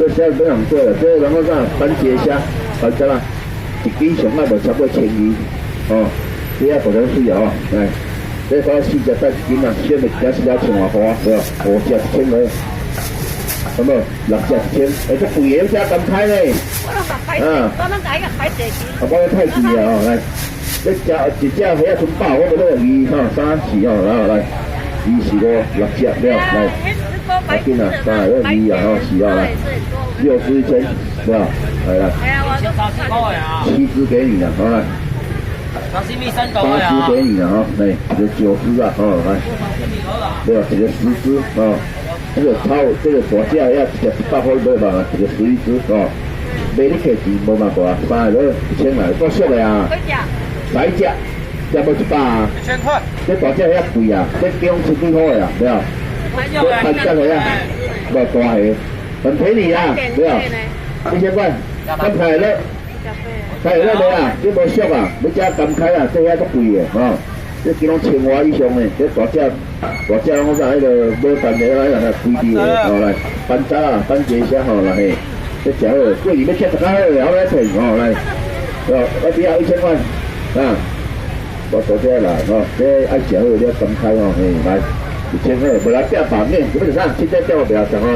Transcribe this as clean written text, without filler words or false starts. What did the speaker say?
這蝦欲人過啦，這人講啥？番茄蝦，番茄啦，一斤上愛無超過千二，哦，這遐大條水啊，吼，來，這講四隻蛋一斤啊，小的一隻四千外塊，對吧？五隻1000塊，好無？六隻1000，欸，這貴的，這甘開呢？嗯，我攏共伊擺濟錢。啊，我太貴啊，吼，來，這隻一隻蝦仔賰百，我無咧二哈三四吼，來來，二四五六隻了，來，啊緊啊，三個二啊，吼四啊，來，六隻1000，對吧？來來，七隻給你了，好來，八隻給你了，吼，來，一個九隻啊，吼，來，對吧？一個10隻，哦，這個超這個大隻蝦，一隻100塊買嘛，一個11隻，哦。買你客錢無嘛大，三個1000來，夠俗的啊！來一隻，隻無100啊！1000塊。這大隻蝦貴啊，這斤千幾塊啊，對啊。這單隻蝦，無大蝦，很便宜啊，對啊。1000塊，甘開了，開了無啊？這無俗啊，欲食甘開啊，這蝦足貴的，吼。這斤攏千外以上的，這大隻大隻攏啥？彼個無單的，來來規定的，吼來，番仔啊，番茄蝦吼來嘿。這食好，過年欲食大家好，後來騙吼來，哦，我不要1000塊，啊，我多謝啦，吼，這愛食好，你要甘開吼，嘿，來，1000塊，無來變白面，這欲啥？現在叫我不要講吼。